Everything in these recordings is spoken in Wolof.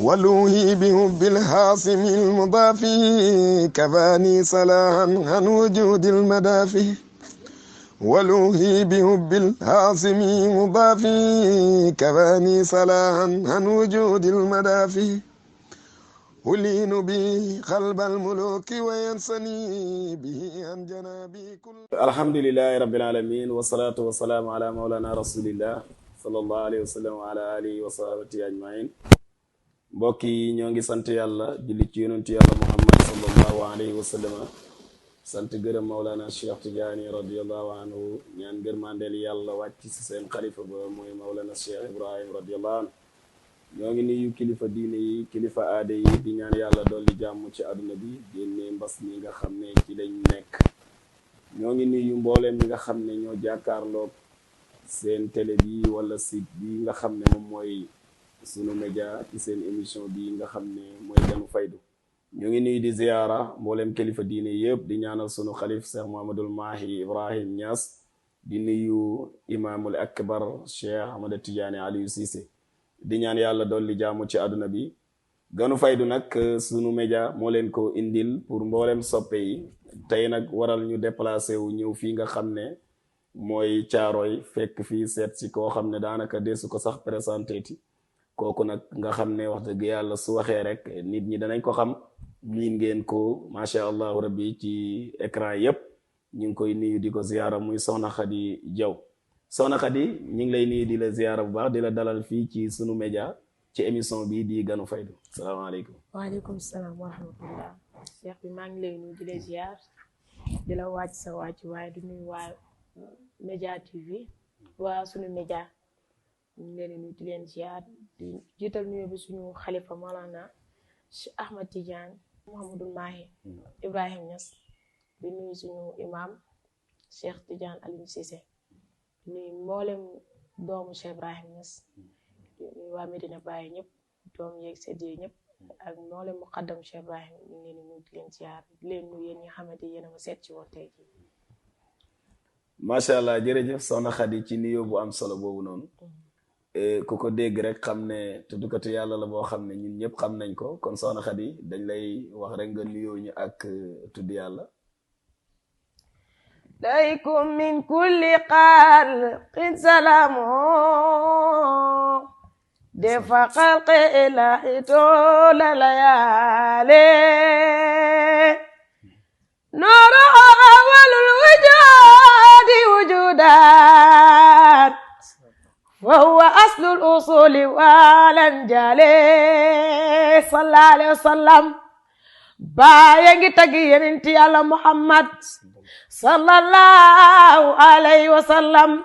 ولوهي بحب الحاسم المضافي كفاني صلاحا عن وجود المدافع ولوهي بحب الحاسم المضافي كفاني صلاحا عن وجود المدافع ألين به قلب الملوك وينسني به عن جنابي كل الحمد لله رب العالمين والصلاة والسلام على مولانا رسول الله صلى الله عليه وسلم وعلى آله وصحبه أجمعين. mbokk yi ñoo ngi sant yàlla julli ci yonentu yàlla muhammad sallallahu alayhi wa sallam sant gërëm Mawlana Cheikh Tidiane radiyallahu anhu ñaan gërmandeel yàlla wàcc ci seen xalifa ba mooy Mawlana Cheikh Ibrahim radiyallahu anhu. ñoo ngi nuyu kilifa diine yi kilifa aada yi di ñaan yàlla dolli jàmm ci àdduna bi génne mbas mi nga xam ne ci lañ nekk. ñoo ngi nuyu mbooleem mi nga xam ne ñoo jàkkaarloog seen télé bi wala site bi nga xam ne moom mooy Sunu Média ci seen émission bi nga xam ne mooy Ganu Faydu. ñu ngi nuyu di ziyaara mbooleem kilifa diine yëpp di ñaanal sunu xalif Cheikh Mouhamadoul Mahi Ibrahim Niass di nuyu imaamul akbar Cheikh Ahmad Tidiane Aliou Cissé di ñaan yàlla dolli jaamu ci àdduna bi. Ganu Faydu nag Sunu Média moo leen ko indil pour mbooleem soppe yi tey nag waral ñu déplacé wu ñëw fii nga xam ne mooy Caaroy fekk fii seet si koo xam ne daanaka desu ko sax présenté ti kooku nag nga xam ne wax dëgg yàlla su waxee rek nit ñi danañ ko xam miin ngeen ko macha allahu rabbi ci écran yépp ñu ngi koy nuyu di ko ziyaara muy Soxna Khady Diaw. Soxna Khady ñu ngi lay nuyu di la ziyaara bu baax di la dalal fii ci Sunu Média ci émission bi di Ganu Faydu. salaamaaleykum. waaleykum salaam wa rahmatullah. Cheikh bi maa ngi lay nuyu di la ziyaar di la wàcc sa wàcc waaye du nuyu waa Média TV waa Sunu Média ñu ngi leen di nuyu di leen ziyaar di jiital nuyu bi suñu xalifa Mawlana Cheikh Ahmad Tidiane Mouhamadoul Mahi Ibrahim Niass di nuyu suñu imam Cheikh Tidiane Aliou Cissé di nuyu mboolem doomu Cheikh Ibrahim Niass di nuyu waa Medina Baye ñëpp doom yeeg sedd yi ñëpp ak mboolem muqaddam Cheikh Ibrahim ñu ngi leen di nuyu di leen ziyaar di leen nuyu yéen ñi nga xamante yéen a ma seet ci woon tey jii. macha allah jërëjëf Soxna Khady ci nuyoo bu am solo boobu noonu. ku ko dégg rek xam ne tuddukatu yàlla la boo xam ne ñun ñëpp xam nañ ko kon Soxna Khady dañ lay wax rek nga nuyoo ñu ak tudd yàlla. laykum min kulli xalqin salaamu defa xalqi ilahi tola layaale nooro awalul wujudi wujudat وهو أصل الأصول والأنجال صلى الله عليه وسلم بايغي تاغي يننتي على محمد صلى الله عليه وسلم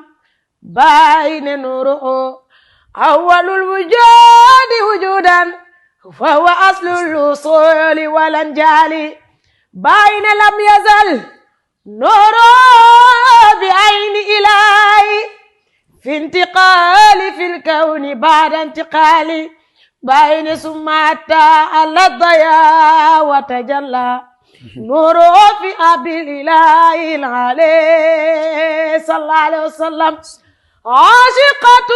باين نوره أول الوجود وجودا فهو أصل الأصول والأنجال باين لم يزل نوره بعين إلهي في انتقال في الكون بعد انتقالي بين ثم أتى على الضياء وتجلى نوره في أبي الإله العلي صلى الله عليه وسلم عاشقة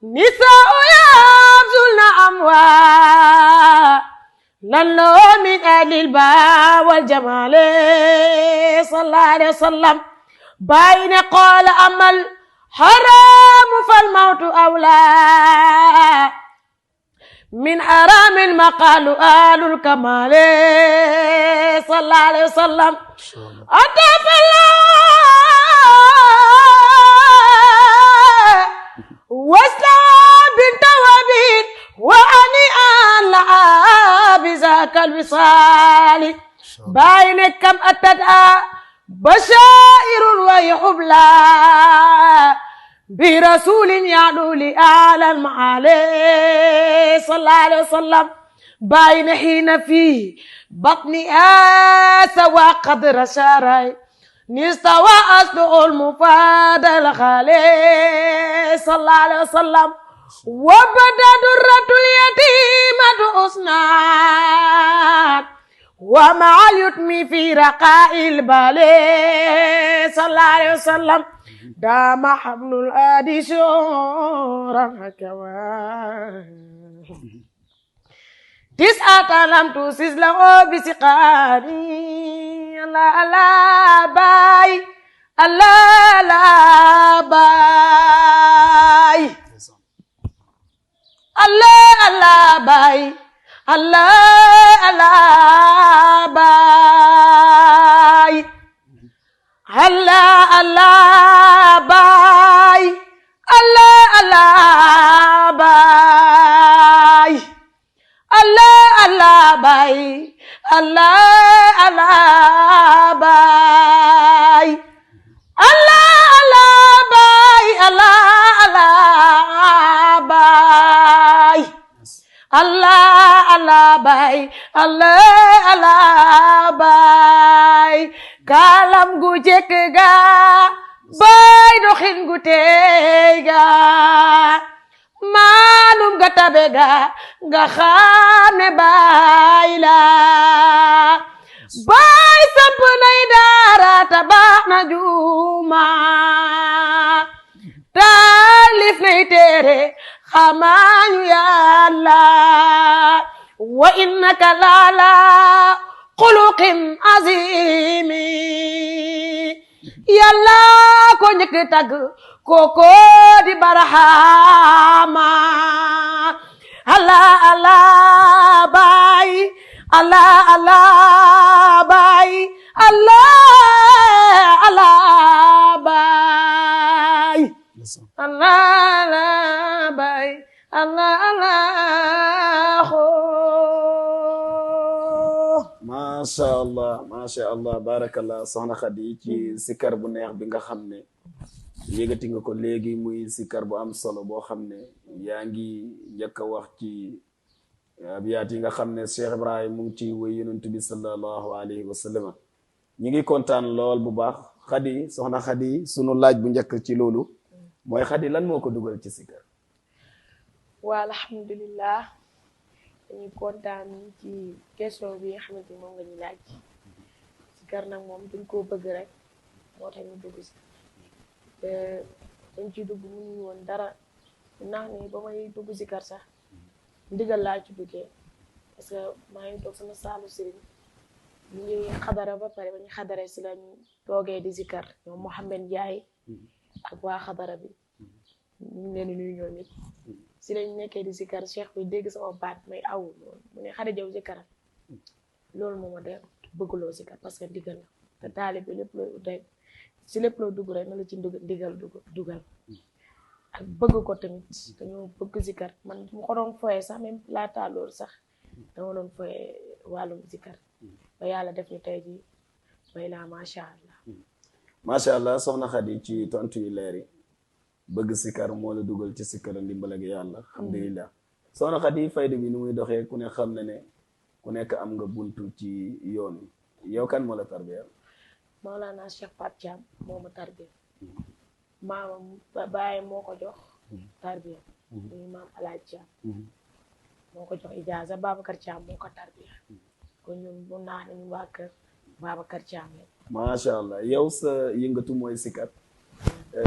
نساء يبذلن أموال لنه من أهل الباء والجمال صلى الله عليه وسلم بين قال أمل حرام فالموت أولى من حرام المقال آل الكمال صلى الله عليه وسلم أتى فالله واسلام بنت وبين وأنيئا لها بذاك الوصال بين كم أتدعى بشائر ويحبلا برسول يعدو لأعلى المعالي صلى الله عليه وسلم باين حين فيه بطن سوى قدر شاري نستوى أصله المفاد الخالي صلى الله عليه وسلم وبدا درة اليتيمة أسنان ومع اليتم في رقاء البالي صلى الله عليه وسلم دام حبل الآدي شورا هكوا تسعة لم تسس له بسقاني الله الله باي الله الله باي الله الله باي الله الله باي الله الله باي الله الله باي الله الله باي الله الله باي الله الله باي الله الله باay Allah Allah baay Allah Allah baay kalam gu jekk ga baay doxin gu teey ga maanum ga tabe ga nga xam ne baay la baay samp nay daara tabax na juuma taalif nay téere xamaañu Yàlla wa innaka lala xuluqin azimi Yàlla ko njëkk tagg kooko di Barahama Allah Allah baay Allah Allah baay Allah Allah baay Allah Allah baay Allah Allah masha Allah barakallah soxna Khady ci sikar bu neex bi nga xam ne yëgati nga ko léegi muy sikar bu am solo boo xam ne yaa ngi njëkk a wax ci abiyaat yi nga xam ne Cheikh Ibrahim mu ngi ci wéy yonent bi sallallahu alayhi wa sallam ñu ngi kontaan lool bu baax Khady soxna Khady sunu laaj bu njëkk ci loolu mooy Khady lan moo ko dugal ci sikar. waa alhamdulillah dañuy kontaan ci question bi nga xamante ni moom nga ñu laaj sikar nag moom duñ koo bëgg rek moo tax ñu dugg si te dañ ciy dugg mënuñu woon dara ndax ni ba may dugg sikar sax ndigal laa ci duggee parce que maa ngi toog sama saalu sëriñ ñu ngi xadara ba pare ba ñu xadare si lañ toogee di sikar ñoom Mohamed Ndiaye ak waa xadara bi ñu ngi leen di nuyu ñoom ñëpp si lañ nekkee di sikar cheikh bi dégg sama baat may aw loolu mu ne Khady Diaw sikaram loolu moo ma de bëggloo sikar parce que ndigal la te taalib bi lépp looy ut rek si lépp loo dugg rek na la ci ndigal dugal ak bëgg ko tamit dañoo bëgg sikar man mu ko doon foyee sax même laataa loolu sax dama doon foyee wàllum sikar ba yàlla def ñu tey ji may laa macha allah soxna Khady ci tontu yu leer yi bëgg sikar moo la dugal ci sikar ndimbal ak yàlla alhamdulillah soxna Khady fayda bi ni muy doxee ku ne xam ne ku nekk am nga buntu ci yoon yow kan moo la tarbiya Maolana Cheikh Pape Thiam moo ma tarbiya maamam baay moo ko jox tarbiya muy maam Alaaj Thiam moo ko jox ijaaza Babacar Thiam moo ko tarbiya kon ñun bu naax nañu waa kër Babacar Thiam la macha allah yow sa yëngatu mooy sikar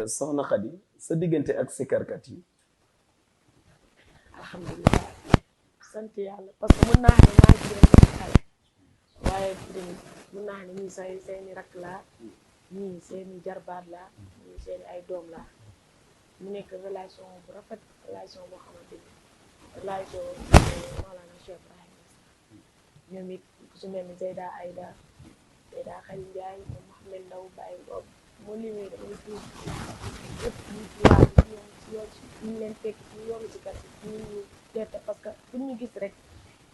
soxna Khady sa diggante ak sikarkat yi alhamdulilah sant yàlla parce que mën naa ne maa ngi leen di xale waaye tamit mën naa ne ñii seeni rakk laa ñii seeni jarbaat laa ñii seeni ay doom laa mu nekk relation bu rafet relation boo xamante ni relation Mawlana Cheikh Ibrahim ñoom it ku su mel ni Zeyda Aïda Zeyda Khady Ndiaye moom Mohamed Ndaw Baye Ngom moo limee damay tuub yëpp ñu ci waa ñoom ci yoon ñu leen fekk ñu yoonu ci kat ñu teete parce que pour ñu gis rek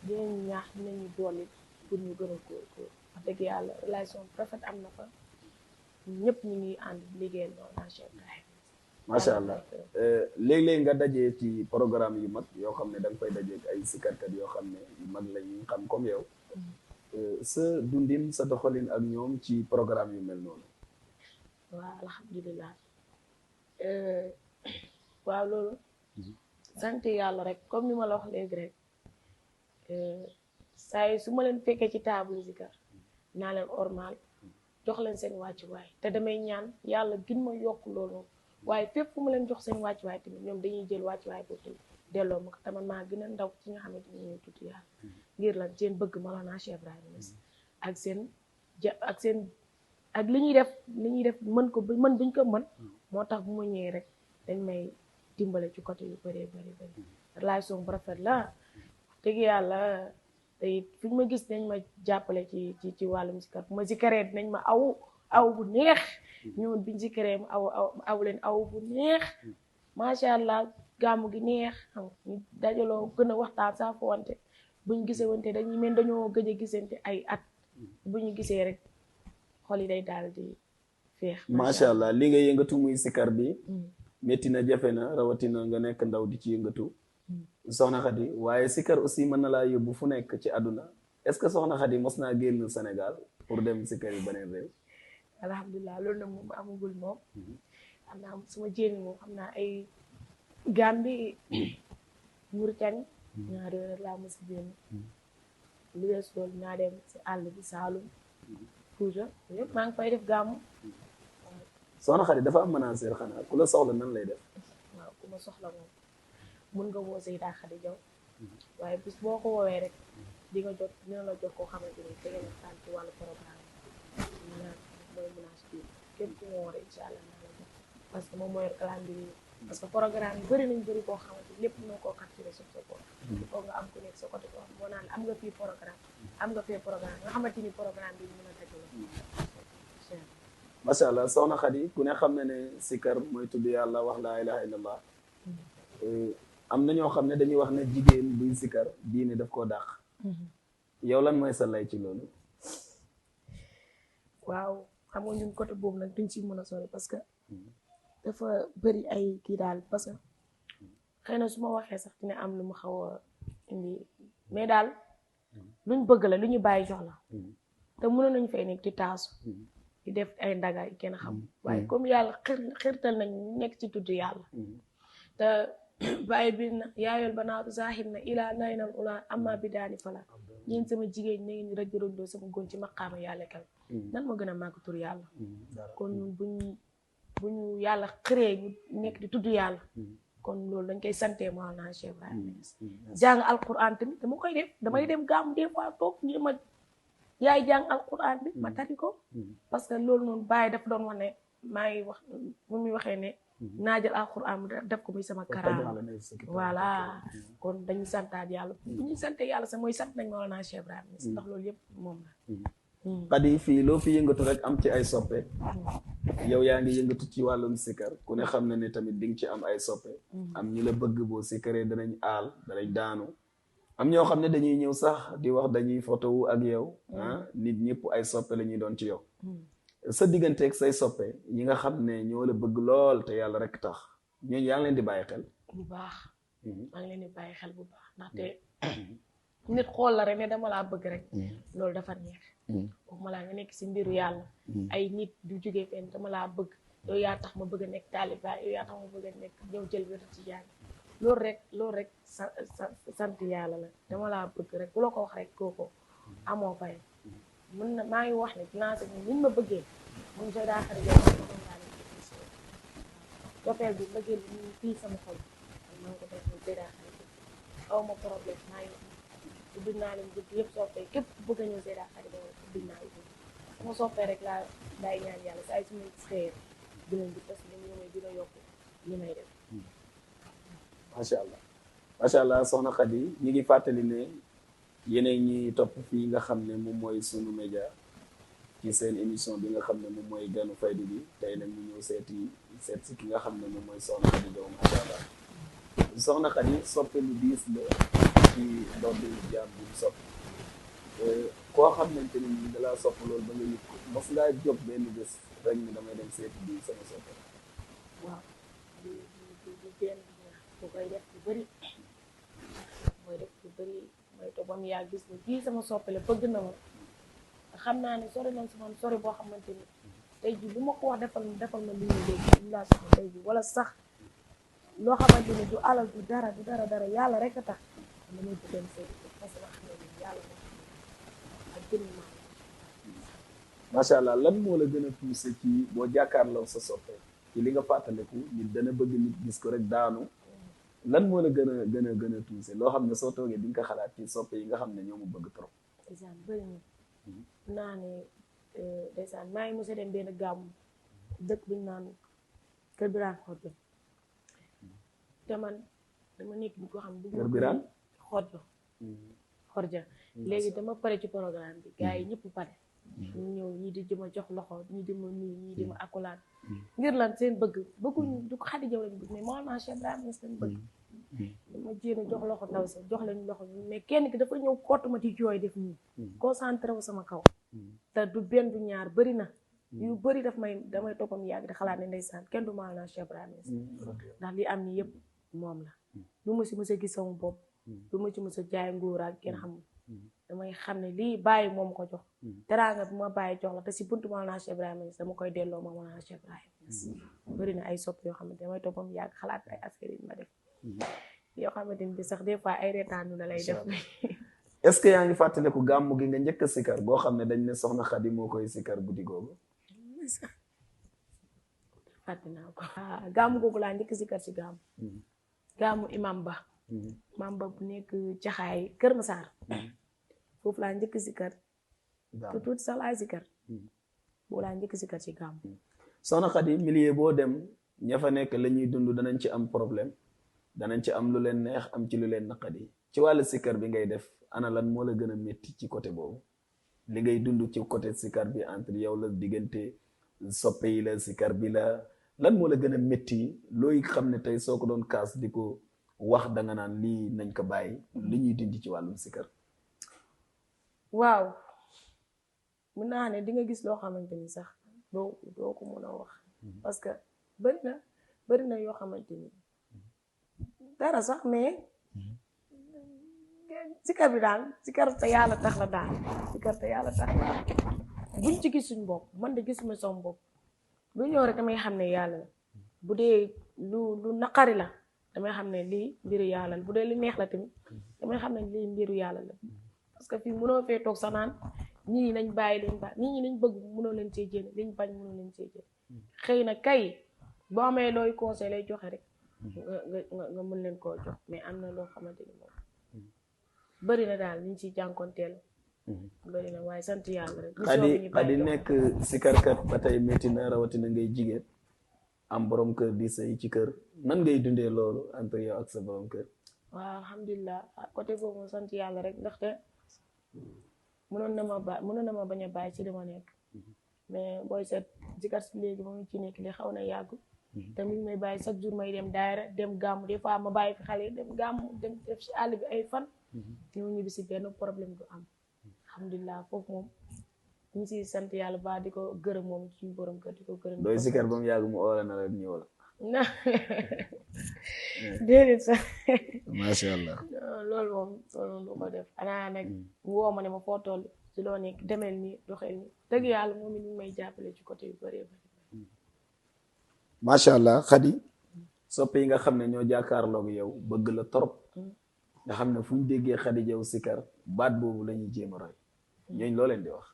dinañu ñaax dinañu dolli pour ñu gën a góorgóor wax dëgg yàlla relation rafet am na fa ñëpp ñu ngi ànd liggéeyal Mawlana Cheikh Ibrahim macha allah léeg-léeg nga dajee ci programme yu mag yoo xam ne da nga fay dajee ak ay sikarkat yoo xam ne yu mag la ñu xam comme yow sa dundin sa doxalin ak ñoom ci programme yu mel noonu waaw alhamdulilah waaw loolu sant yàlla rek comme ni ma la wax léegi rek saa yi su ma leen fekkee ci table zikar naa leen ormal jox leen seen wàccuwaay te damay ñaan yàlla gën ma yokk loolu waaye fépp fu ma leen jox seen wàccuwaay tamit ñoom dañuy jël wàccuwaay boobu tamit delloo ma ko te man maa gën a ndaw ci nga xamante ni ñuy tudd yàlla ngir lan seen bëgg Mawlana Cheikh Ibrahima Niass ak seen ak seen ak li ñuy def mën ko mën buñ ko mën moo tax bu ma ñëwee rek dañ may dimbale ci côté yu bëree bëri relation bu rafet la dëgg yàlla te it fu ñu ma gis nañ ma jàppale ci wàllum sikar bu ma sikaree dinañ ma aw bu neex ñoom biñ sikaree ma aw leen aw bu neex macha allah gàmmu gi neex xam ñu dajaloo gën a waxtaan saa fo wante buñ gisee wante dañuy mel dañoo gëj a gisante ay at bu ñu gisee rek xol yi day daal di feex macha allah li nga yëngatu muy sikar bi métti na jafe na rawatina nga nekk ndaw di ci yëngatu soxna Khady waaye sikar aussi mën na laa yóbbu fu nekk ci àdduna est-ce que soxna Khady mos naa génn Sénégal pour dem sikar yi beneen réew alhamdulilah loolu nag moom amagul moom xam naa suma jéemi moom xam naa ay Gambie Mauritanie ñaari yoon laa mos a génn lu des loolu naa dem si àll bi Saalum Fuuta yëpp maa ngi fay def gàmmu soxna Khady dafa am manager xanaa ku la soxla nan lay def waaw ku ma soxla moom mun nga woo Seyda Khady Diaw waaye bis boo ko woowee rek dina la jot koo xamante ni da ngeen waxtaan ci wàllu programme maanaam mooy menace bi képp ku ma war incha allah naa la jot parce que moom moo yor calendrier parce que programme yi bëri nañ bëri koo xamante lépp mën koo capturé sur sa bopp il faut nga am ku nekk sa côté ko moo naan am nga fii programme am nga fee programme nga xamante ni programme bi mën a dajale macha allah soxna Khady ku ne xam ne ne sikar mooy tudd yàlla wax laa ilaha illallah am na ñoo xam ne dañuy wax ne jigéen buy sikar diine daf koo dàq yow lan mooy sa lay ci loolu waaw xam nga ñun côté boobu nag duñ ci mën a sori parce que dafa bëri ay kii daal parce que xëy na su ma waxee sax dina am lu mu xaw a indi mais daal luñ bëgg la lu ñu bàyyi jox la te mënoon nañu fay nekk di taasu di def ay ndaga yi kenn xam waaye comme yàlla xirtal nañ ñu nekk ci tudd yàlla te bàyyi bi na yaayol banaatu zahir na ilaa naynal ula amma bi daani fala yéen sama jigéen ñi ngeen rëj rëndoo sama góon ci maqaama yàlla kal nan ma gën a màgg tur yàlla kon ñun bu ñu yàlla xëree ñu nekk di tudd yàlla kon loolu dañ koy sante Mawlana Cheikh Ibrahima Niass jàng alquran tamit dama koy def damay dem gàmmu des fois toog ñu ma yaay jàng alquran bi ma tari ko parce que loolu noonu bàyyi daf doon wax ne maa ngi wax bu muy waxee ne naa jël alquran mu def ko muy sama karaam voilà kon dañuy santaat yàlla bu ñuy sante yàlla sax mooy sant nañ Mawlana Cheikh Ibrahima Niass ndax loolu yëpp moom la Khady fii loo fi yëngatu rek am ci ay soppe yow yaa ngi yëngatu ci wàllum sikar ku ne xam na ne tamit di nga ci am ay soppe am ñu la bëgg boo sikaree danañ aal danañ daanu am ñoo xam ne dañuy ñëw sax di wax dañuy photo wu ak yow nit ñëpp ay soppe la ñuy doon ci yow sa digganteeg say soppe ñi nga xam ne ñoo la bëgg lool te yàlla rek tax ñooñu yaa ngi leen di bàyyi xel bu baax maa ngi leen di bàyyi xel bu baax ndaxte nit xool la rek ne dama laa bëgg rek loolu dafa neex waxuma laa nga nekk si mbiru yàlla ay nit du jógee fenn dama laa bëgg yow yaa tax ma bëgg a nekk taaliba yow yaa tax ma bëgg a nekk ñëw jël wér ci jàng loolu rek sant yàlla la dama laa bëgg rek bu la ko wax rek kooko amoo fay mën na maa ngi wax ne lancé ni niñ ma bëggee mun Seyda Khady Diaw cofeel bi bëggee bi ñu fii sama xol maa ngi ko def mun Seyda Khady Diaw aw ma problème maa ngi ubbi naa leen bëgg yëpp soppee képp bëgg a ñëw Seyda Khady Diaw ubbi naa leen bëgg sama soppee rek laa daay ñaan yàlla saa yu su ma xëyee dinañ di parce que ñu may dina yokk li may def macha allah soxna Khady ñi ngi fàttali ne yeneen ñi topp fii nga xam ne moom mooy sunu média ci seen émission bi nga xam ne moom mooy ganu faydu bi tey nag ñu ñëw seet si ki nga xam ne moom mooy soxna Khady Diaw macha allah soxna Khady soppe lu diis la ci ndoddu jaam bi mu sopp koo xamante ni nii dalaa sopp loolu ba nga yëg ko mos ngaa jóg benn bés rek ni damay dem seeti bi sama soppe waaw lu benn bu koy def lu bëri mooy def lu bëri mooy to ba mu yaa gis ni kii sama soppale bëgg na ma xam naa ne sori nañ si man sori boo xamante ni tey ji lu ma ko wax defal ma lu ñuy dégg lu laa soxla tey ji wala sax loo xamante ni du alal du dara yàlla rek a tax damay bëgg dem seeti parce que xam ne yàlla ak gën ma macha allah lan moo la gën a poussé ci boo jàkkaarloo sa soppe ci li nga fàttaliku nit dana bëgg nit gis ko rek daanu lan moo la gën a tuuse loo xam ne soo toogee di nga ko xalaat ci soppe yi nga xam ne ñoo ma bëgg trop. ndeysaan bëri na naa ne ndeysaan maa ngi mos a dem benn gàmmu dëkk bu ñu naan Kër Birane Xodjo te man dama nekk nit koo xam ne Kër Birane Xodjo léegi dama pare ci programme bi gars yi ñëpp pare ñu ñëw ñii di jëma jox loxo ñii di ma nuyu ñii di ma akulaat ngir lan seen bëgguñu du ko Khady Diaw lañ bëgg mais Mawlana Cheikh Ibrahima Niass lañ bëgg dama jéem a jox loxo ndaw si jox leen loxo mais kenn ki dafa ñëw kott ma ci jooy def nii concentré wu sama kaw te du benn du ñaar bëri na yu bëri damay toppam yàgg di xalaat ne ndeysaan kenn du Mawlana Cheikh Ibrahima Niass ndax li am ni yëpp moom la lu ma si mës a gis sama bopp lu ma ci mës a jaay nguur ak kenn xamul damay xam ne lii bàyyi moom ko jox teraanga bi ma bàyyi jox la te si buntu Mawlana Cheikh Ibrahima Niass dama koy delloo ma Mawlana Cheikh Ibrahima Niass bëri na ay sopp yoo xamante damay toppam yàgg xalaat ay affaire yi ma def yoo xamante ni sax des fois ay reetaanu la lay def est-ce que yaa ngi fàttaliku gàmmu gi nga njëkk a sikar boo xam ne dañ ne soxna Khady moo koy sikar guddi googu fàtte naa ko gàmmu googu laa njëkk sikar si gàmmu imam ba bu nekk Jaxaay Kër Masaar foofu laa njëkk sikar te tuuti sax laay sikar boo laa njëkk sikar ci gàmmu soxna Khady milieu boo dem ña fa nekk la ñuy dund danañ ci am problème danañ ci am lu leen neex am ci lu leen naqadi ci wàllu sikar bi ngay def ana lan moo la gën a métti ci côté boobu li ngay dund ci côté sikar bi entre yow la diggante soppe yi la sikar bi la lan moo la gën a métti looy xam ne tey soo ko doon kaas di ko wax danga naan lii nañ ko bàyyi li ñuy dindi ci wàllum sikar waaw mun naa ne di nga gis loo xamante ni sax doo ko mën a wax parce que bëri na yoo xamante ni dara sax mais sikar bi daal sikar te yàlla tax la daal sikar te yàlla tax la buñ ci gis suñ bopp man de gisuma sama bopp lu ñëw rek damay xam ne yàlla la bu dee lu naqari la damay xam ne lii mbiru yàlla la bu dee lu neex la tamit damay xam ne lii mbiru yàlla la parce que fii mënoo fee toog sax naan ñii nañ bàyyi leen bàyyi ñii lañ bëgg mënoo leen cee jéem liñ bañ mënoo leen cee jéem xëy na kay boo amee looy conseil lay joxe rek nga mën leen koo jox mais am na loo xamante ni moom bëri na daal liñ ciy jànkonteel bëri na waaye sant yàlla rek Khady nekk sikarkat ba tey métti na rawatina ngay jigéen am borom kër di sëy ci kër nan ngay dundee loolu entre yow ak sa borom kër waaw alhamdulilah côté boobu moom sant yàlla rek ndaxte mënoon na ma bañ a bàyyi ci li ma nekk mais booy seet sikar si léegi moom ci nekk li xaw na yàgg te mi ngi may bàyyi chaque jour may dem daayira dem gàmmu des fois ma bàyyi fi xale dem gàmmu dem def si àll bi ay fan ñëw ñibbi si benn problème du am alhamdulilah foofu moom ñu ngi siy sant yàlla ba di ko gërëm moom suñu borom kër di ko gërëm dooy sikar ba mu yàgg mu oola na la ñëw la déedéet sax macha allah loolu moom du ko def xanaa nag woo ma ne ma foo toll si loo nekk demel nii doxel nii dëgg yàlla moom it ñu may jàppale ci côté yu bëree bëri macha allah Khady soppe yi nga xam ne ñoo jàkkaarloog yow bëgg la torop nga xam ne fu ñu déggee Khady Diaw sikar baat boobu la ñuy jéem a roy ñooñ loo leen di wax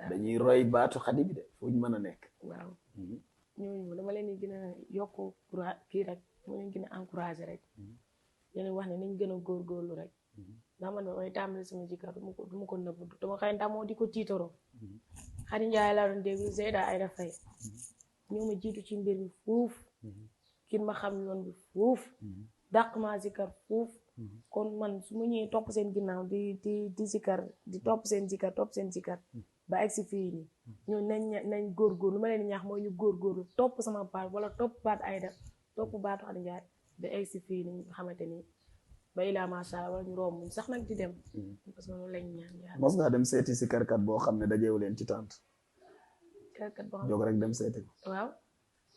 dañuy roy baatu Khady bi de fu ñu mën a nekk waaw ñooñu dama leen di gën a yokk kii rek mu leen gën a encouragé rek leen wax ne nañ gën a góorgóorlu rek ndax man ba may tàmbali sama jikar du ma ko nëbb dama xëy ndamoo di ko tiitaroo Khady Ndiaye laa doon déglu Zeyda Aïda Faye ñoo ma jiitu ci mbir mi fuuf kin ma xam yoon bi fuuf dàq maa zikar fuuf kon man su ma ñëwee topp seen ginnaaw di zikar di topp seen zikar ba egg si fii nii ñoo nañ góorgóorlu lu ma leen ñaax mooy ñu góorgóorlu topp sama baat wala topp baat Aïda topp baatu Khady Ndiaye ba egg si fii nii nga xamante ni ba ilaa macha allah wala ñu romb sax nag di dem parce que loolu lañ ñaan yàlla. mos ngaa dem seeti si karkat boo xam ne dajeewu leen ci tànt karkat boo xam jóg rek dem seeti ko waaw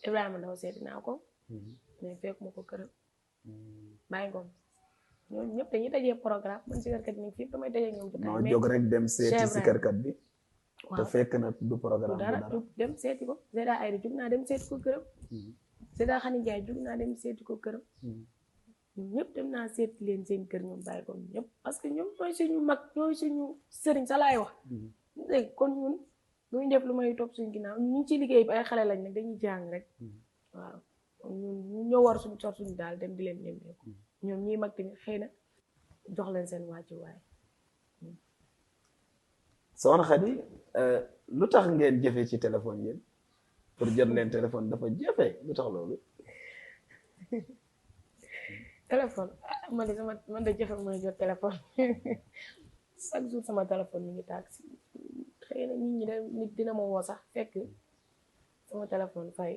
Ibrahima Ndaw seeti naa ko mais fekk ma ko këram bàyyi ngoon ñoom ñëpp dañuy dajee programme man si karkat ni fii damay dajee ñoom non jóg rek dem seeti si karkat bi te fekk na du programme dara dem seeti ko Zeyda Aïda jug naa dem seeti ko këram Zeyda Khady Ndiaye jug naa dem seeti ko këram ñoom ñëpp dem naa seeti leen seen kër ñoom bàyyi ko ñëpp parce que ñoom ñooy suñu mag ñooy suñu sëriñ sa laay wax dégg kon ñun luñu def lu may topp suñu ginnaaw ñu ngi ci liggéey bi ay xale lañ nag dañuy jàng rek waaw ñun ñoo war suñu cor suñu daal dem di leen nemmeeku ñoom ñii mag tamit xëy na jox leen seen wàccuwaay. soxna Khady lu tax ngeen jafe ci téléphone yéen pour jot leen téléphone dafa jafe lu tax loolu. téléphone man de jafe mooy jot téléphone chaque jour sama téléphone mi ngi tàgg si xëy na nit dina ma woo sax fekk sama téléphone fay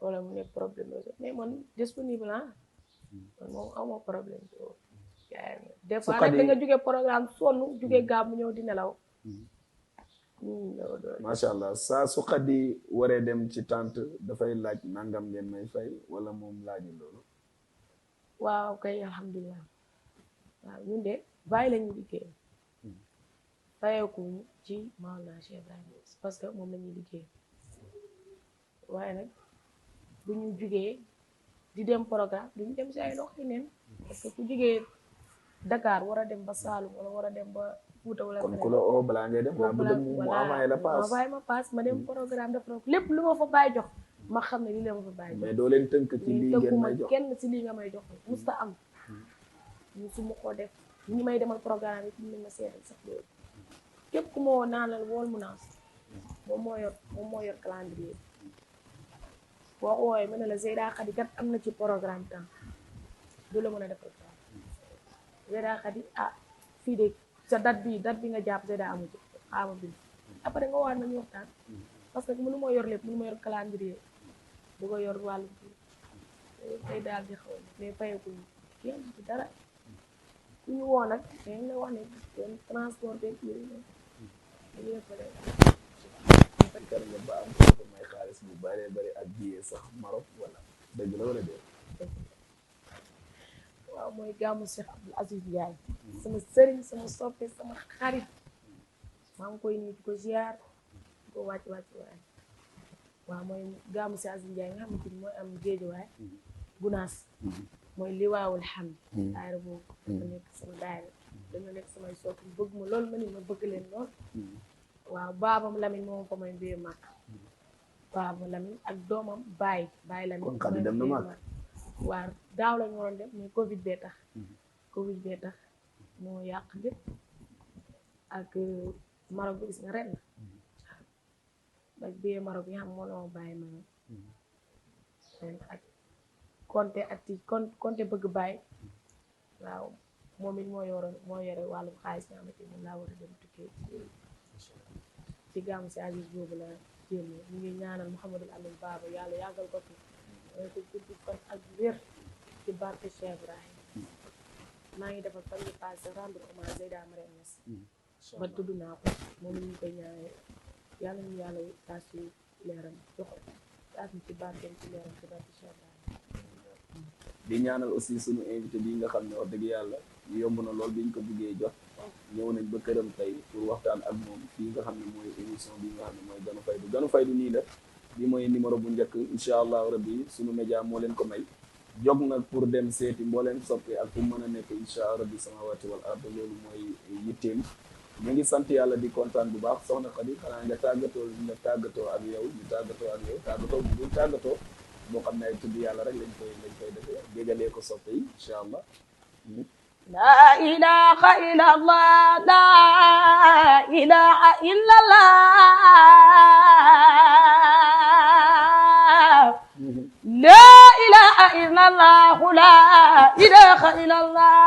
wala mu nekk problème mais man disponible man moom amoo problème des fois nag da nga jóge programme sonn jóge gàmmu ñëw di nelaw. macha allah saa su Khady waree dem ci tante dafay laaj nangam ngeen may fay wala moom laaju loolu. waaw kay alhamdulilah waaw ñun de bàyyi la ñuy liggéey fayeekuñu ci Mawlana Cheikh Ibrahima parce que moom la ñuy liggéey waaye nag bu ñu jugee di dem programme duñu dem si ay loxo neen parce que ku jugee Dakar war a dem ba Saloum wala war a dem ba Fouta wala kon ku la oo balaa ngay dem naa bëgg mu envoyé la paas ma paas ma dem programme def na lépp lu ma fa bàyyi jox ma xam ne lii la ma fa bàyyi jox mais doo leen tënk ci lii ngeen may jox kenn si lii nga may jox musta am ñu su ma ko def ñi may demal programme yi fi ma seetal sax loolu képp ku ma woo naan la wool mu naas moom moo yor calendrier boo ko woowee mën na la Zeyda Khady kat am na ci programme temps du la mën a defal temps Zeyda Khady fii de sa date bi nga jàpp Zeyda amu ci xaama bi après nga waat nañu waxtaan parce que mënu ma yor lépp mënu ma yor calendrier bu ko yor wàllu bi day daal di xaw mais fayeekuñu kenn ci dara ku ñu woo nag dañ la wax ne seen transport beeg yooyu dañuy def kër nga ba am ko may xaalis bu bëree bëri ak billet sax Maroc wala dëgg la wala déet. waaw mooy gàmmu Cheikh Abdoul Aziz Ndiaye sama sëriñ sama soppe sama xarit maa ngi koy nuyu di ko ziar di ko wàcc waay waaw mooy gàmmu Cheikh Aziz Ndiaye nga xamante ni mooy am Géejawaay Gunaas mooy liwaawul xam daayira boobu dafa nekk sama daayira dañoo nekk samay sopp bëgg ma loolu ma ni ma bëgg leen lool waaw baabam Lamine moom ko may mbir màkk baabam Lamine ak doomam Baye Lamine kon Khady dem na màkk waaw daaw lañu waroon dem mais Covid bee tax moo yàq lépp ak Maroc bi gis nga ren na ak biyee Maroc bi nga xam moo la ma bàyyi ma ak Konte bëgg bàyyi waaw moom it moo yore wàllu xaalis nga xamante ni laa war a dem tukkee ci gàmmu si Aziz boobu la génn ñu ngi ñaanal Mouhamadul Amin Baba yàlla yàggal ko fi mooy ko gudd fan ak wér ci barke Cheikh Ibrahim maa ngi defal fan yi passé rendre hommage Zeyda Mariam Niass ba tudd naa ko moom la ñu koy ñaanal yàlla ñu yàlla taas ci leeram jox taas ci barkeem ci leeram ci barke Cheikh Ibrahim di ñaanal aussi suñu invité bi nga xam ne wax dëgg yàlla yomb na lool biñ ko buggee jot ñëw nañ ba këram tey pour waxtaan ak moom fii nga xam ne mooy émission bi nga xam ne mooy Ganu Faydu nii la bi mooy numéro bu njëkk incha allahu rabbi suñu média moo leen ko may jog nag pour dem seeti mbooleen soppe ak fu mën a nekk incha allah rabbi samawati wal ard loolu mooy yitteem ñu ngi sant yàlla di kontaan bu baax soxna Khady xanaa nga tàggatoo ak yow tàggatoo bu dul tàggatoo boo xam ne ay tudd yàlla rek lañ koy defee dégalee ko soppe yi incha allah. La ilaha illallah la ilaha illallah la ilaha illallah la ilaha illallah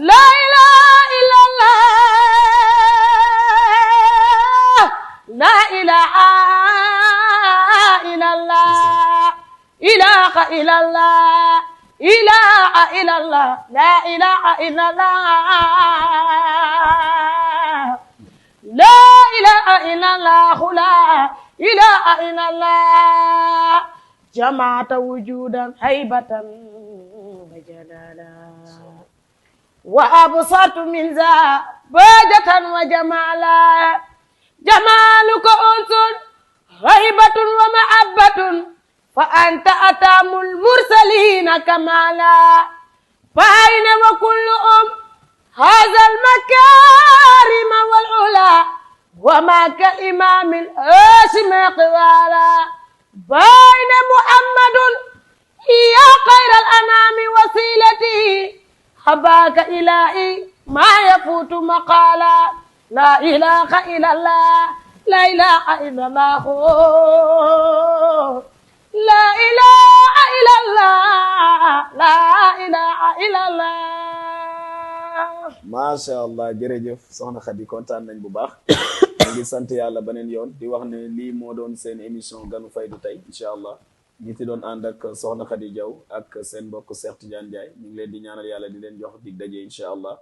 la ilaha illallah la ilaha illallah ilaha illallah ilaha illallah la ilaha illallah la ilaha illallah la ilaha illallah جمعت وجودا هيبة وجلالا وأبصرت من ذا بهجة وجمالا جمالك أنس هيبة ومحبة فأنت أتام المرسلين كمالا فأين وكلهم هذا المكارم والعلا وما كالإمام الهاشم قوالا بين محمد يا خير الأنام وسيلتي حباك إلهي ما يفوت مقالا لا إله إلا الله لا إله إلا الله لا إله إلا الله لا إله إلا الله macha allah jërëjëf soxna Khady kontaan nañ bu baax ngi sant yàlla beneen yoon di wax ne lii moo doon seen émission ganu faydu tey incha allah ñi ci doon ànd ak soxna Khady Diaw ak seen mbokk Cheikh Tidiane Ndiaye ñu ngi leen di ñaanal yàlla di leen jox dig daje incha allah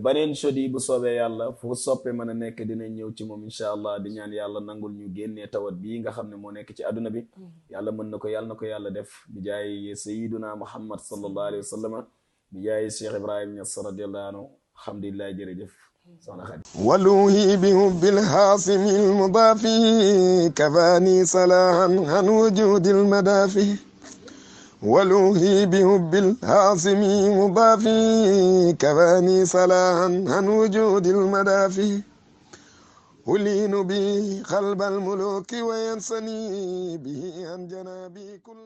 beneen jeudi bu soobee yàlla fu soppe mën a nekk dinañ ñëw ci moom incha allah di ñaan yàlla nangul ñu génnee tawat bii nga xam ne moo nekk ci àdduna bi yàlla mën na ko yàlla def bi jaay sayiduna muhammad sallallahu alayhi wa sallam bi jaay Cheikh Ibrahim Niass radiyallahu anhu alhamdulillah jërëjëf soxna Khady ولوهي بحب الحاسم المضافي كفاني صلاحا عن وجود المدافع ولوهي بحب الحاسم المضافي كفاني صلاحا عن وجود المدافع ألين به قلب الملوك وينسني به عن جنابي كل